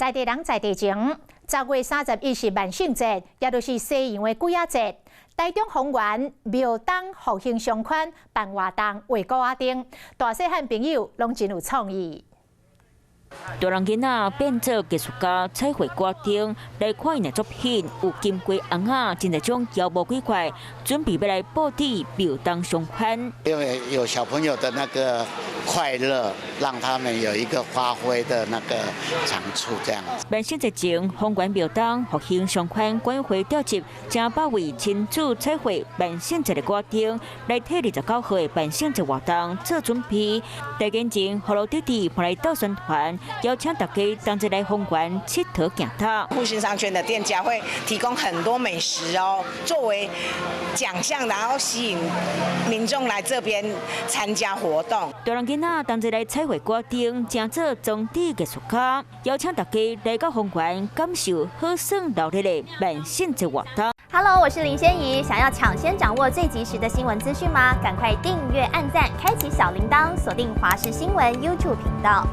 在地人在地情，10月31是萬聖節，也就是西洋的鬼仔節。台中豐原廟東復興商圈辦活動畫鼓仔燈，大細漢朋友攏真有創意。大人囡仔變做藝術家，彩繪鼓仔燈來看𪜶的作品，有金龜尪仔，真濟種妖魔鬼怪，準備欲來佈置廟東商圈。因為有小朋友的那個快樂，讓他們有一個發揮的那個長處，這樣子。萬聖節前，豐原廟東復興商圈管委會調集成百位親子彩繪萬聖節的鼓仔燈，來替29號的萬聖節活動做準備。大年前，葫蘆弟弟嘛來鬥宣傳，邀請大家同齊來豐原𨑨迌行透。復興商圈的店家會提供很多美食哦，作為獎項，然後吸引民眾來這邊參加活動。大人囡仔同齊來彩繪鼓仔燈，成做裝置藝術家，邀請大家來到豐原感受好耍鬧熱的萬聖節活動。 Hello，我是林仙怡，想要搶先掌握最及時的新聞資訊嗎？趕快訂閱、按讚、開啟小鈴鐺，鎖定華視新聞 YouTube 頻道。